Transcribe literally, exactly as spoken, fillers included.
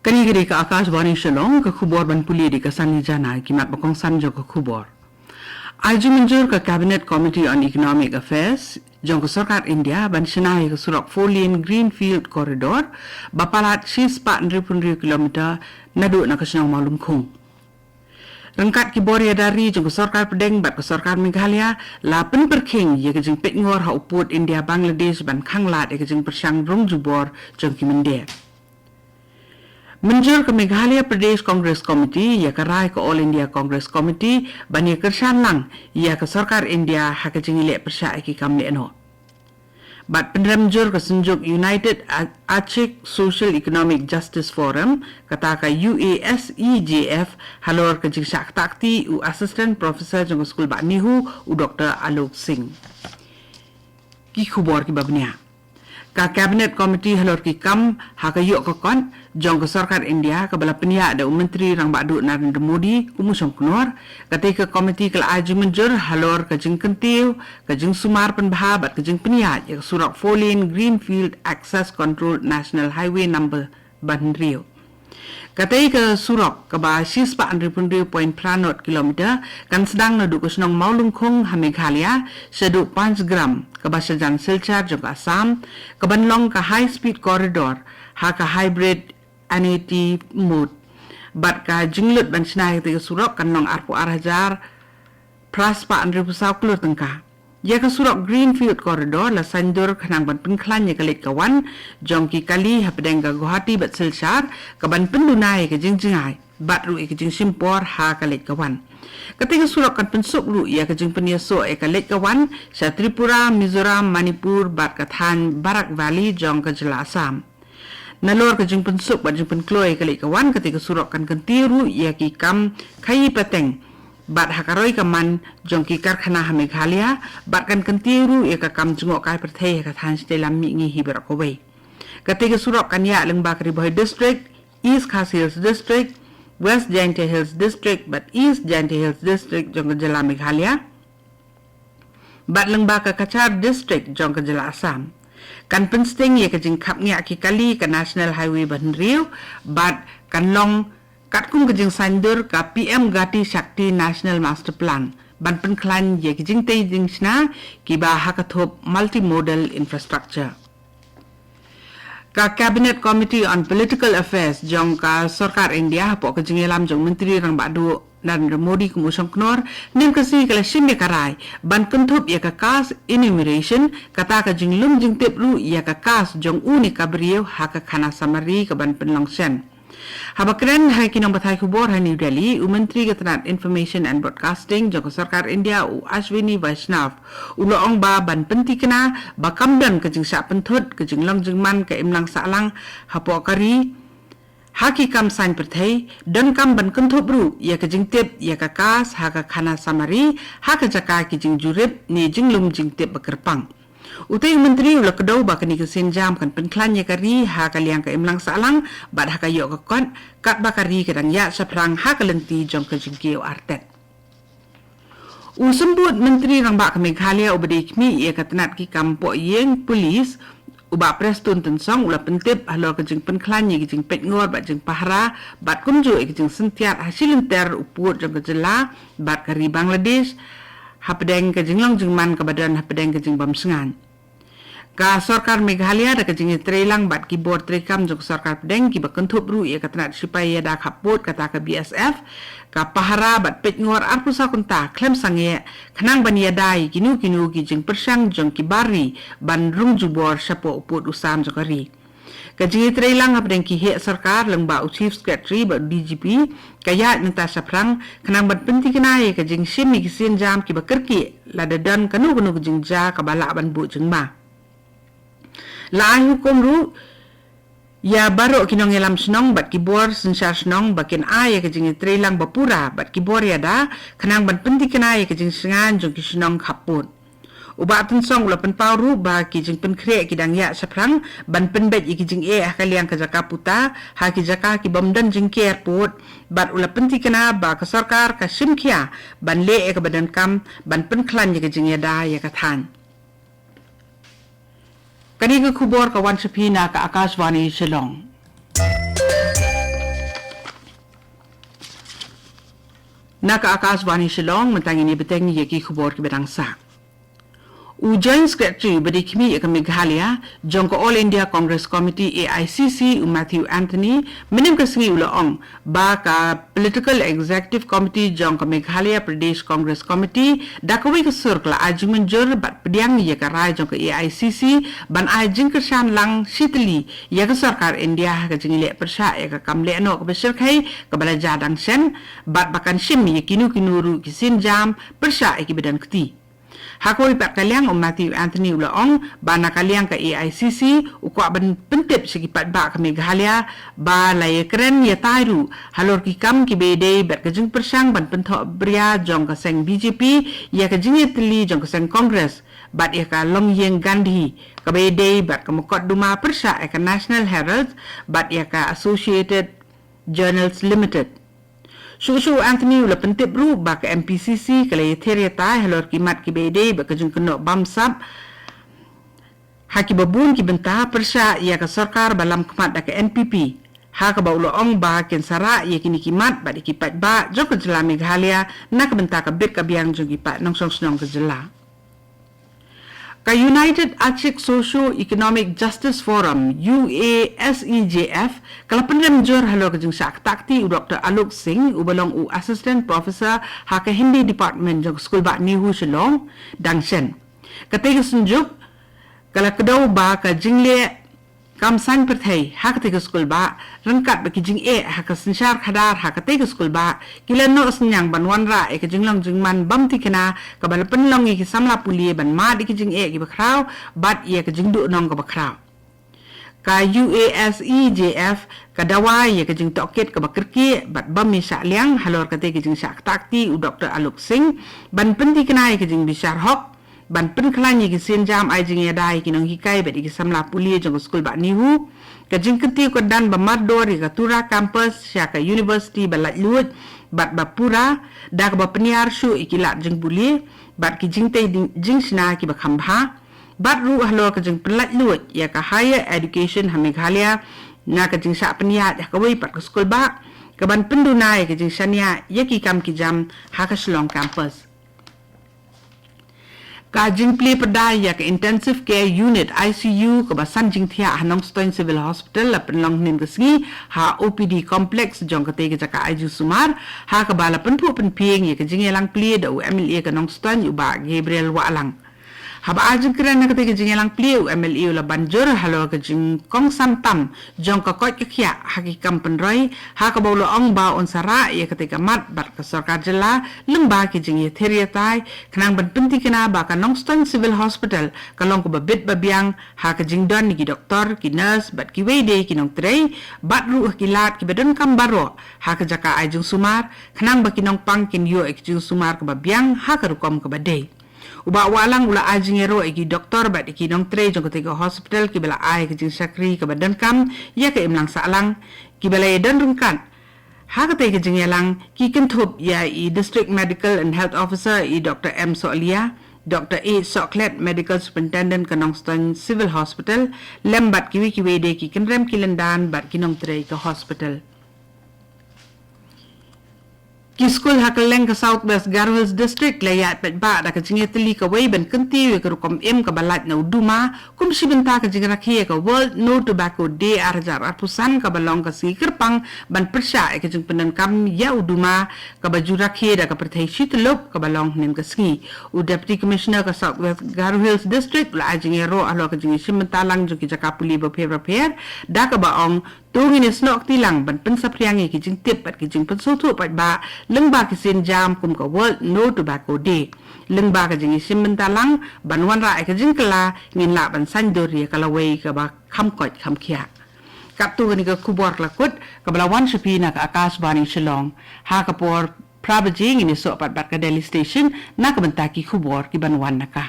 Kane ka dei ka Akashvani Shillong, ka khubor ban pule da ka Sani Jana, ki mat ba kongsan jong ka khubor. Ai jingmynjur ka Cabinet Committee on Economic Affairs jong ka Sorkar India ban shna ïa ka surok four lane Greenfield Corridor ba palat shispah hynriewphew hynriew kilometer naduh na ka shnong Mawlumkhong. Ryngkat ki bor ïada ri jong ka Sorkar Pdeng bad ka Sorkar Meghalaya la pynpyrkhing ïa ka jingpeitngor ha u pud India Bangladesh ban khanglad ïa ka jingpyrshang rung jubor jong ki mynder. Mynjur ka Meghalaya Pradesh Congress Committee ïa ka rai ka All India Congress Committee ban ïa kyrshan lang ïa ka Sorkar India ha ka jingïaleh pyrshah ïa ki kam lehnoh. Bad pynrem jur ka Synjuk United A- Achik Social Economic Justice Forum, kata ka U A S E J F, halor ka jingshah ktah kti u Assistant Professor jong ka Skul Bah NEHU, u Doktor Alok Singh. Ki khubor kiba bniah. Ka Cabinet Committee halor ki kam ha ka ïoh ka kot jong ka Sorkar India kaba la pynïaid da u Myntri Rangbah Duh Narendra Modi kum u shongknor, kata ka committee ka la ai jingmynjur halor ka jingkyntiew, ka jingsumar pynbha bad ka jingpynïaid ïa ka surok four lane Greenfield Access Control National Highway number ba hynriew. Kata ka surok kaba shispah hynriewphew hynriew point phra not kilometer kan sdang naduh ka shnong Mawlumkhong ha Meghalaya shaduh Panchgram kaba shajan Silchar jong ka Assam, kaban long ka high speed corridor ha ka hybrid annuity mode. Bad ka jinglut ban shna ïa kata ka surok kan long arphew ar hajar phra spah hynriewphew saw klur tyngka. Ïa ka surok Greenfield Corridor la saiñdur khnang ban pynkhlaiñ ïa ka leit ka wan jong ki kali hapdeng ka Guwahati bad Silchar, kaban pynduna ïa ka jingjngai bad ruh ïa ka jingshim por ha ka leit ka wan. Kata ka surok kan pynsuk ruh ïa ka jingpynïasoh ïa ka leit ka wan sha Tripura, Mizoram, Manipur bad ka thaiñ Barak Valley jong ka jylla Assam. Nalor ka jingpynsuk bad jingpynkloi ïa ka leit ka wan, kata ka surok kan kyntiew ruh ïa ki kam khaïi pateng bad ha ka roi ka man jong ki karkhana ha Meghalaya, bad kan kyntiew ruh ïa ka kam jngohkai pyrthei ha ka thaiñ shatei lam mihngi hi baroh kawei. Kata ka surok kan ïaid lyngba ka Ri Bhoi District, East Khasi Hills District, West Jaintia Hills District bad East Jaintia Hills District jong ka jylla Meghalaya bad lyngba ka Cachar District jong ka jylla Assam. Kan pynsting ïa ka jingkhapngiah ki kali ka National Highway ba hynriew bad kan long katkum ka jingsaiñdur ka P M Gati Shakti National Master Plan ban pynkhlaiñ ïa ki jingtei jingshna kiba ha ka thup multimodal infrastructure. Ka Cabinet Committee on Political Affairs jong ka Sorkar India hapoh ka jingïalam jong Myntri Rangbah Duh Narendra Modi kum u shongknor, mynta ka sngi ka la shim ïa ka rai ban kynthup ïa ka caste enumeration, kata ka jinglum jingtip ruh ïa ka caste jong une ka briew ha ka khana summary kaban pynlong shen. Haba kren ha ki nongpathai khubor ha New Delhi, u Myntri ka tnat Information and Broadcasting jong ka Sorkar India, u Ashwini Vaishnaw, u la ong ba ban pyntikna ba kam don ka jingshah pynthut ka jinglong jingman ka imlang sahlang hapoh ka ri ha ki kam saiñ pyrthei, donkam ban kynthup ruh ïa ka jingtip ïa ka caste ha ka khana summary ha ka jaka ki jingjurip ne jinglum jingtip ba kyrpang. Utei u Myntri u la kdew ba kane ka sienjam kan pynkhlaiñ ïa ka ri ha ka liang ka imlang sahlang bad ha ka ïoh ka kot, katba ka ri ka dang ïaid shaphrang ha ka lynti jong ka jingkiew artet. U Symbud Myntri Rangbah ka Meghalaya uba dei khmih ïa ka tnat ki kam pohïing, police, u Bah Prestone Tynsong u la pyntip halor ka jingpynkhlaiñ ïa ka jingpeitngor bad jingpahara bad kumjuh ïa ka jingsyntiat ha shi lynter u pud jong ka jylla bad ka ri Bangladesh hapdeng ka jinglong jingman kaba don hapdeng ka jingbym shngaiñ. Ka Sorkar Meghalaya da ka jingïatreilang bad ki bor treikam jong ka Sorkar Pdeng kiba kynthup ruh ïa ka tnat shipai ïada khappud kata ka B S F, ka pahara bad peitngor arphew saw kynta khlem sangeh khnang ban ïada ïa kino kino ki jingpyrshang jong ki bar ri ban rung jubor shapoh u pud u sam jong ka ri. Ka jingïatreilang hapdeng ki heh sorkar lyngba u Chief Secretary bad u D G P ka ïaid mynta shaphrang khnang ban pyntikna ïa ka jingshim ïa ki sienjam kiba kyrkieh lada don kano kano ka jingjia kaba lah ban buh jingma. La ai hukum ruh ïa baroh ki nongïalam shnong bad ki bor synshar shnong ba kin ai ïa ka jingïatreilang ba pura bad ki bor ïada khnang ban pyntikna ïa ka jingshngaiñ jong ki shnong khappud. U Bah Tynsong u la pynpaw ruh ba ki jingpynkhreh ki dang ïaid shaphrang ban pynbeit ïa ki jingeh ha ka liang ka jaka puta ha ki jaka ki bym don jingker pud, bad u la pyntikna ba ka sorkar ka shim khia ban leh ïa kaba donkam ban pynkhlaiñ ïa ka jingïada ïa ka thaiñ. Kane ka khubor ka wan sha phi na ka Akashvani Shillong. Na ka Akashvani Shillong, mynta ngin ïa bteng ïa ki khubor kiba dang sah. U Joint Secretary ba dei khmih ïa ka Meghalaya jong ka All India Congress Committee, A I C C, u Matthew Anthony, mynhynnin ka sngi u la ong ba ka Political Executive Committee jong ka Meghalaya Pradesh Congress Committee da kawei ka sur ka la ai jingmynjur bad pdiang ïa ka rai jong ka A I C C ban ai jingkyrshan lang shitylli ïa ka sorkar India ha ka jingleh pyrshah ïa ka kam lehnoh kaba shyrkhei kaba la jia dang shen, bad ba kan shim ïa kino kino ruh ki sienjam pyrshah ïa kiba don kti. Ha kawei pat ka liang, u Matthew Anthony u la ong ba na ka liang ka A I C C u kwah ban pyntip sha ki paidbah ka Meghalaya ba la ïakren ïatai ruh halor ki kam kiba ïadei bad ka jingpyrshang ban pynthohbria jong ka seng B J P ïa ka jingïatylli jong ka seng Congress bad ïa ka longïing Gandhi kaba ïadei bad ka mukotduma pyrshah ïa ka National Herald bad ïa ka Associated Journals Limited. Shuh shuh u Anthony u la pyntip ruh ba ka M P C C ka la ïathir ïatai halor ki mat kiba ïadei bad ka jingkynnoh bamsap ha kiba bun ki bynta pyrshah ïa ka sorkar ba lam khmat da ka N P P, ha kaba u la ong ba kin sa rah ïa kine ki mat bad ïa ki paidbah jong ka jylla Meghalaya na ka bynta ka bit ka biang jong ki paid nongshong shnong ka jylla. Ka United Achik Socio-Economic Justice Forum, U A S E J F, ka la pynrem jur halor ka jingshah ktah kti u Doctor Alok Singh, uba long u Assistant Professor ha ka Hindi Department jong ka Skulbah NEHU Shillong, dang shen. Katei ka synjuk ka la kdew ba ka jingleh kam saiñ pyrthei ha katei ka skulbah, ryngkat bad ki jingeh ha ka synshar khadar ha katei ka skulbah, ki la noh synñiang ban wanrah ïa ka jinglong jingman bymthikna kaba la pynlong ïa ki samla pule ban mad ïa ki jingeh kiba khraw bad ïa ka jingduhnong kaba khraw. Ka U A S E J F ka dawa ïa ka jingtohkit kaba kyrkieh bad bym ïashah liang halor katei ka jingshah ktah kti u Doctor Alok Singh, ban pynthikna ïa ka jingbishar hok, ban pynkhlaiñ ïa ki sienjam ai jingïada ïa ki nonghikai bad ïa ki samla pule jong ka Skulbah NEHU, ka jingkyntiew kyrdan ba mardor ïa ka Tura Campus sha ka University ba laitluid bad ba pura, da kaba pynïar shuh ïa ki lad jingpule bad ki jingtei ding-, jingshna kiba kham bha, bad ruh halor ka jingpynlaitluid ïa ka higher education ha Meghalaya na ka jingshah pynïaid ha kawei pat ka skulbah, kaban pynduna ïa ka jingshaniah ïa ki kam ki jam ha ka Shillong Campus. Ka jingplie pyrda ïa ka Intensive Care Unit, I C U, kaba san jingthiah ha Nongstoiñ Civil Hospital la pynlong hynnin ka sngi ha O P D Complex jong katei ka jaka ai jingsumar, ha kaba la pynphuh pynphieng ïa ka jingïalang plie da u M L A ka Nongstoiñ, u Bah Gabriel Wahlang. Haba ai jingkren ha katei ka jingïalang plie, u M L A u la ban jur halor ka jingkongsan tam jong ka koit ka khiah ha ki kam pynroi, ha kaba u la ong ba un sa rah ïa katei ka mat bad ka sorkar jylla lyngba ki jingïathir ïatai, khnang ban pynthikna ba ka Nongstoiñ Civil Hospital ka long kaba bit ba biang ha ka jingdon ïa ki doktor, ki nurse bad kiwei de ki nongtrei, bad ruh ha ki lad kiba donkam baroh ha ka jaka ai jingsumar, khnang ba ki nongpang kin ïoh ïa ka jingsumar kaba biang ha ka rukom kaba dei. U Bah Wahlang u la ai jingïaroh ïa ki doktor bad ïa ki nongtrei jong katei ka hospital kiba la ai ka jingshakri kaba donkam ïa ka imlang sahlang, kiba la ïadon ryngkat ha katei ka jingïalang ki kynthup ïa i District Medical and Health Officer, i Doctor M Sohliya, Doctor A Sohkhlet, Medical Superintendent ka Nongstoiñ Civil Hospital, lem bad kiwei kiwei de ki kynrem ki lyndan bad ki nongtrei ka hospital. Ki skul ha kylleng ka South West Garo Hills District la ïaid paidbah da ka jingïatylli kawei ban kyntiew ïa ka rukom im kaba lait na u duma, kum shi bynta ka jingrakhe ïa ka World No Tobacco Day ar hajar arphew san, kaba long ka sngi kyrpang ban pyrshah ïa ka jingpyndonkam ïa u duma, kaba ju rakhe da ka pyrthei shi tyllup, kaba long hynnin ka sngi. U Deputy Commissioner ka South West Garo Hills District u la ai jingïaroh halor ka jingïashim bynta lang jong ki jaka pule bapher bapher, da kaba ong, to ngin ïasnoh kti lang ban pynsaphriang ïa ki jingtip bad ki jingpynsngewthuh paidbah lyngba ki sienjam kum ka World No Tobacco Day. Lyngba ka jingïashim bynta lang ban wanrah ïa ka jingkylla, ngin lah ban saiñdur ïa ka lawei kaba kham koit kham khiah. Katto kane ka khubor ka la kut, kaba la wan sha phi na ka Akashvani Shillong. Ha ka por phra baje ngin ïasoh pat bad ka Delhi Station na ka bynta ki khubor kiban wan na ka.